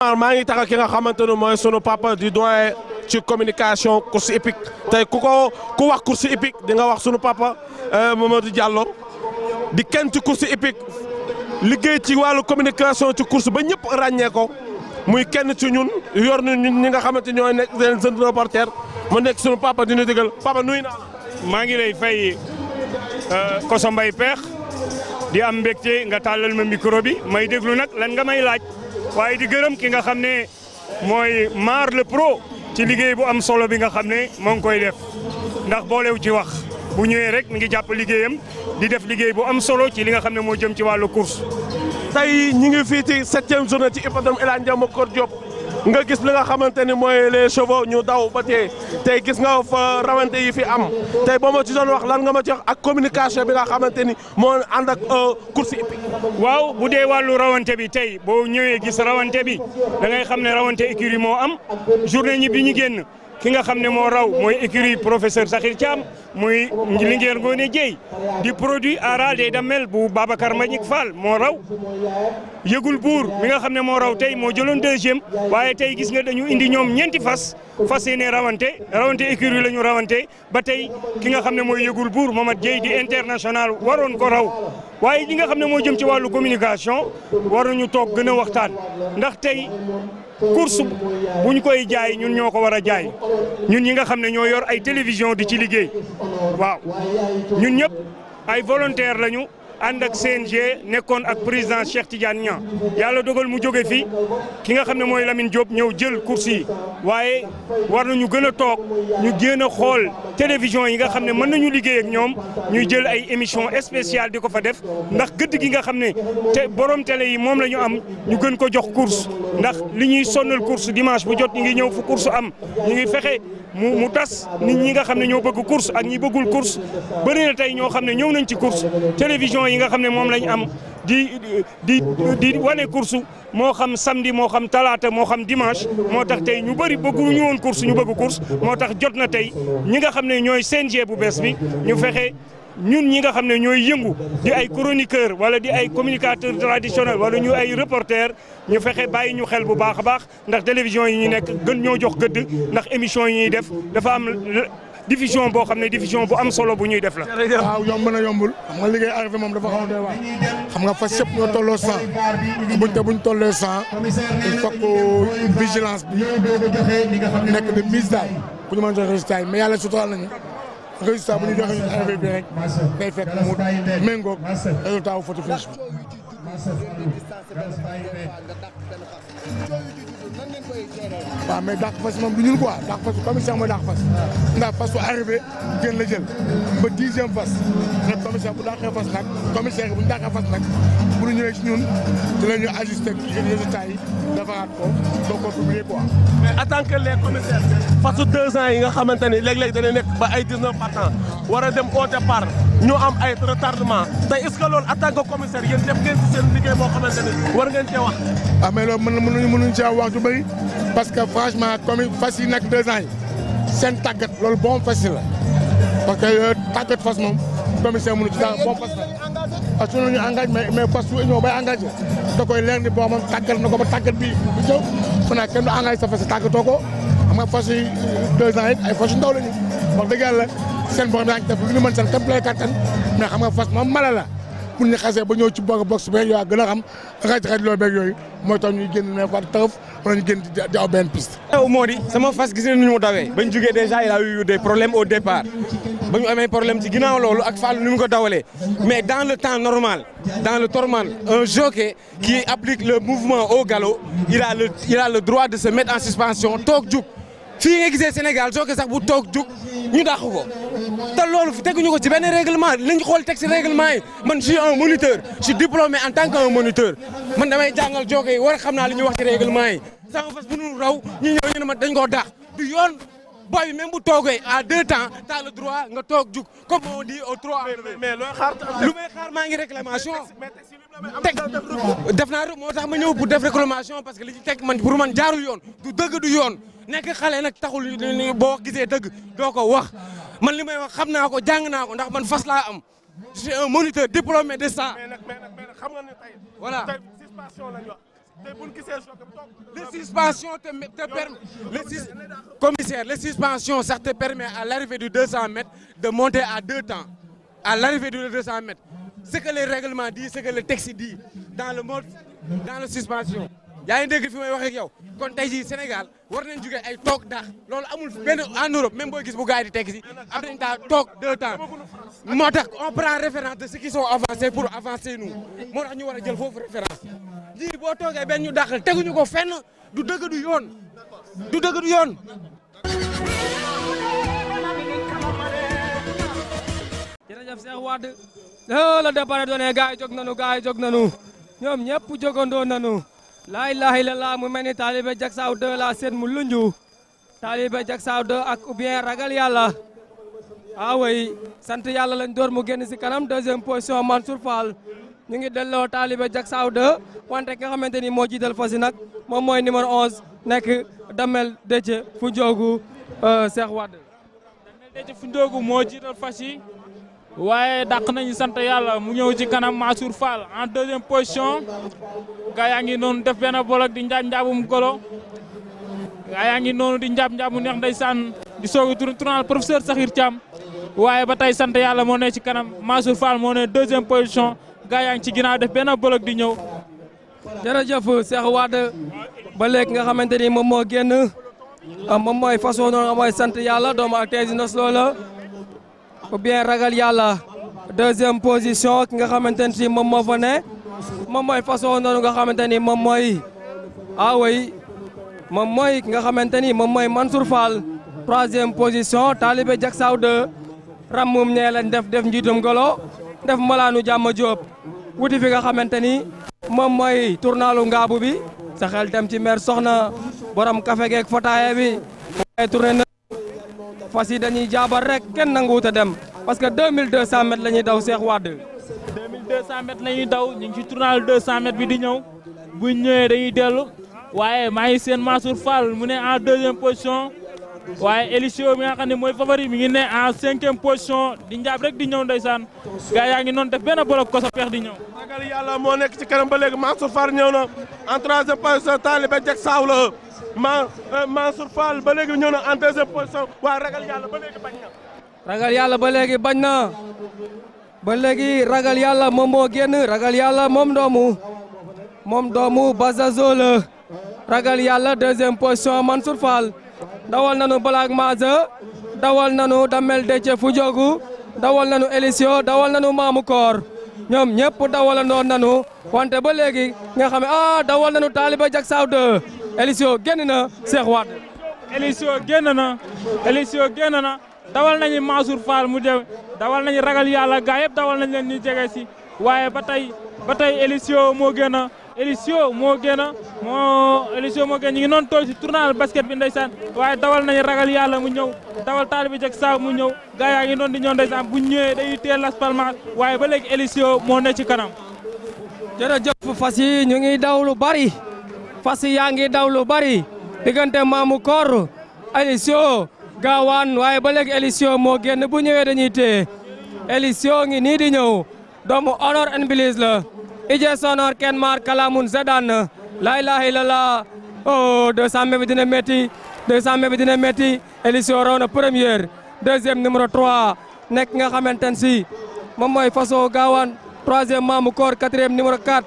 Omar maa ngi tax ki nga xamante ne mooy sunu papa di doyen ci communication course hippique tey ku wax course hippique di nga wax sunu papa Mamadou Diallo di kenn ci course hippique liggéey ci wàllu communication ci course ba ñëpp ràññee ko muy kenn ci ñun yor na ñun ñi nga xamante ñooy nekk seen jeune reporter mu nekk sunu papa di ñu digal papa nuyu naa la. maa ngi lay fay Koso Mbaye Peex di am mbégte nga tàllal ma micro bi may déglu nag lan nga may laaj waaye di gërëm ki nga xam ne mooy Mar le pro ci liggéey bu am solo bi nga xam ne moo ngi koy def ndax boolew ci wax bu ñëwee rek mi ngi jàpp liggéeyam di def liggéey bu am solo ci li nga xam ne moo jëm ci wàllu course. tey ñi ngi fii ci 7e journée ci hippodrome El Hadj Ndiaye Macor Diop nga gis li nga xamante ni mooy les chevaux ñu daw ba tey gis nga fa rawante yi fi am tey boo ma ci doon wax lan nga ma ci wax ak communication bi nga xamante ni moo ànd ak course hippique. waaw bu dee wàllu rawante bi tey boo ñëwee gis rawante bi da ngay xam ne rawante écurie moo am journée ñi bi ñu génn ki nga xam ne moo raw mooy écurie professeur Sakhir Thiam muy Linguère Ngoné Dieye di produit aral des damel bu Babacar Mbagnick Fall moo raw yëgul buur mi nga xam ne moo raw tey moo jëloon 2e waaye tey gis nga dañu indi ñoom ñeenti fas yéene rawante écurie la ñu rawante ba tey ki nga xam ne mooy yëgul buur Mamad Dieye di international waroon ko raw waaye li nga xam ne moo jëm ci wàllu communication war nañu toog gën a waxtaan ndax tey course bu ñu koy jaay ñun ñoo ko war a jaay ñun ñi nga xam ne ñoo yor ay télévision di ci liggéey waaw ñun ñëpp ay volontaire lañu ànd ak CNG nekkoon ak président Cheikh Tidiane Niang yàlla dogal mu jóge fi ki nga xam ne mooy Lamine Diop ñëw jël course yi waaye war nañu gën a toog ñu gën a xool télévision yi nga xam ne mën nañu liggéey ak ñoom ñuy jël ay émission spéciale di ko fa def ndax gëdd gi nga xam ne te borom télé yi moom la ñu am ñu gën ko jox course ndax li ñuy sonnal course dimanche bu jot ñu ngi ñëw fu course am ñu ngi fexe mu tas nit ñi nga xam ne ñoo bëgg course ak ñi bëggul course bëri na tey ñoo xam ne ñëw nañ ci course télévision yi nga xam ne moom lañ am di wane course moo xam samedi moo xam talaata moo xam dimanche moo tax tey ñu bëri bëgguñu woon course ñu bëgg course moo tax jot na tey ñi nga xam ne ñooy CNG bu bees bi ñu fexe ñun ñi nga xam ne ñooy yëngu di ay chroniqueur wala di ay communicateur traditionnel wala ñu ay reporter ñu fexe bàyyi ñu xel bu baax a baax ndax télévision yi ñu nekk gën ñoo jox gëdd ndax émission yi ñuy def dafa am diffusion boo xam ne diffusion bu am solo bu ñuy def la. waaw yomb na yombul xam nga liggéey arrivé moom dafa xaw a doy waar xam nga fas yëpp ñoo tolloo 100 buñ tollee 100 il faut que vigilance bi nekk de mise daal bu ñu mën a jox résultat yi mais yàlla suturaal nañu résultat bu ñu joxe ñu arrivé bi rek day fekk mu méngoog résultat wu photo finish bi. waaw mais dàq fas moom du ñun quoi dàq fas commissaire mooy dàq fas ndax fas su arrivé gën la jël ba 10e fas nag commissaire bu dàqee fas nag commissaire bu ñu dàqee fas nag bu ñu ñëwee ci ñun dinañu ajusté résultat yi defaraat ko doo ko publier quoi. mais en tant que les commissaires fasu 2 ans yi nga xamante ni léeg-léeg dana nekk ba ay 19 partants war a dem au départ ñu am ay retardement tey est-ce que loolu en tant que commissaire yéen def ngeen ci seen liggéey boo xamante ni war ngeen cee wax. ah mais loolu mënuñu cee wax du bëri parce que franchement comme fas yi nekk 2 ans yi seen tàggat loolu bon fas la parce que tàggat fas moom commissaire mënu ci dara bon fas la parce que ñu engagé mais fas su ñëw bay engagé da koy leer ni boo moom tàggat na ko ba tàggat bi bu ñëw fu naa kenn du engagé sa fas tàggatoo ko xam nga fas yi 2 ans it ay fas yu ndaw la ñu wax dëgg yàlla seen borom yaa ngi def lu ñu mën seen kéemtalaay kattan mais xam nga fas moom mala la pour ñu xasee ba ñëw ci box beeg yoo gën a xam xaj loo beeg yooyu mooy tax ñuy génn ne fa tërëf wala ñu génn di aw benn piste. moo di sama fas gis nañu nu mu dawee bañ jugee déjà il a eu des problèmes au départ ba ñu amee problème ci ginnaaw loolu ak Fallou ni mu ko dawalee mais dans le temps normal dans le normal un jockey qui applique le mouvement au galop il a le droit de se mettre en suspension toog jug fii nga gisee Sénégal jockey sax bu toog jug ñu dàq ko te loolu teguñu ko ci benn règlement lañ xool teg ci règlement yi man je suis un moniteur je suis diplômé en tant qu'un moniteur man damay jàngal jockey yi war a xam naa li ñuy wax ci règlement yi sama fas bu nu raw ñu ñëw ñu ne ma dañ koo dàq du yoon boy bi même bu toogee à 2 temps t'as le droit nga toog jug comme on dit au 3. mais looy xaar lu may xaar maa ngi réclamation teg def naa moo tax ma ñëw pour def réclamation parce que li ci teg man pour man jaarul yoon du dëgg du yoon nekk xale nag taxul boo gisee dëgg doo ko wax man li may wax xam naa ko jàng naa ko ndax man fas laa am je suis un moniteur diplômé de ça. mais nag xam nga ne tey. voilà tey suspension lañ wax Les suspensions commissaire, les suspensions, ça te permet à l'arrivée du 200 mètres de monter à 2 temps. À l'arrivée du 200 mètres. Ce que les règlements disent, ce que le texte dit dans le mode, dans la suspension. yaa ngi dégg fi may wax ak yow kon tey jii Sénégal war nañ jóge ay toog daax loolu amul benn en Europe même booy gis bu gars yi di tekki si am nañ daa toog 2 temps moo tax on prend référence de ceux qui sont avancés pour avancer nous moo tax ñu war a jël foofu référence lii boo toogee benn ñu dàqal teguñu ko fenn du dëgg du yoon du dëgg du yoon. jërëjëf Cheikh Wade la départ donné gars yi jóg nañu ñoom ñëpp jógandoo nañu laa ilaaha illallaah mu mel ni taalibe Diacksao 2 la seen mu lunju taalibe Diacksao 2 ak ou bien ragal yàlla way sant yàlla lañ door mu génn si kanam deuxième position Mansour Fall ñu ngi delloo taalibe Diacksao 2 wante ki nga xamante ni moo jiital fas yi nag moom mooy numéro 11 nekk Damel Déthié Foundiogou Cheikh Wade. Damel Déthié Foundiogou moo jiital fas yi waaye dàq nañu sant yàlla mu ñëw ci kanam Mansour Fall en deuxième position gaa yaa ngi noonu def benn bolok di njaabum golo gaa yaa ngi noonu di njaabu neex ndeysaan di soog a tournal professeur Sakhir Thiam waaye ba tey sant yàlla moo ne ci kanam Mansour Fall moo ne deuxième position gaa yaa ngi ci ginnaaw def benn bolok di ñëw. jërëjëf Cheikh Wade ba léegi nga xamante ni moom moo génn moom mooy façon noonu mooy sant yàlla doomu ak tey nos loola ou bien ragal yàlla deuxième position ki nga xamante ni moom moo fa ne moom mooy façon noonu nga xamante ni moom mooy way moom mooy ki nga xamante ni moom mooy Mansour Fall troisième position taalibe Diacksao 2 ramum ñee lañ def njiitum golo def malaanu jàmm Diop wuti fi nga xamante ni moom mooy tournalu ngaabu bi sa xel dem ci maire soxna borom café geek fataaya bi ay tourné na fas yi dañuy jaabar rek kenn nanguwut a dem parce que 2200 mètres la ñuy daw Cheikh Wade. 2200 mètres la ñuy daw ñu ngi ci tournal 200 mètres bi di ñëw bu ñëwee dañuy dellu waaye maa ngi seen Mansour Fall mu ne en deuxième position waaye Elisio mi nga xam ne mooy favori mi ngi ne en 5e position di njaab rek di ñëw ndeysaan gaa yaa ngi noonu def benn bolok ko sa peex di ñëw. ragal yàlla moo nekk ci kanam ba léegi Mansour Fall ñëw na en 3e position taalibe Diacksao la Mansour Fall ba léegi ñëw na en 2e position waaye ragal yàlla ba léegi bañ na. ragal yàlla ba léegi bañ na ba léegi ragal yàlla moom moo génn ragal yàlla moom doomu Bazazo la ragal yàlla 2e position Mansour Fall dawal nanu Black Maza dawal nanu Damel Déthié Foundiogou dawal nanu Elisio dawal nanu Mamou Kor ñoom ñëpp dawalandoo nanu wante ba léegi nga xam ne dawal nanu taalibe Diacksao 2 Elisio génn na Cheikh Wade. Elisio génn na dawal nañu Mansour Fall mu dem dawal nañu ragal yàlla gaa yëpp dawal nañ leen ñu jege si waaye ba tey Elisio moo génn Elisio moo génn ñu ngi noonu toll si tournal basket bi ndeysaan waaye dawal nañu ragal yàlla mu ñëw dawal taalibe Diacksao mu ñëw gaa yaa ngi noonu di ñëw ndeysaan bu ñëwee dañuy teel Las Palmas waaye ba léegi Elisio moo ne ci kanam. jërëjëf fas yi ñu ngi daw lu bari fas yi yaa ngi daw lu bari diggante Mamou Kor Elisio gaawaan waaye ba léegi Elisio moo génn bu ñëwee dañuy téye Elisio ngi nii di ñëw doomu Honor and Bliss la ije sonor ken mar kalamun zedan la ilaha illallah 200 mètres bi dina métti Elisio raw na première deuxième numéro 3 nekk nga xamante ne si moom mooy façon gaawaan troisième Mamou Kor quatrième numéro 4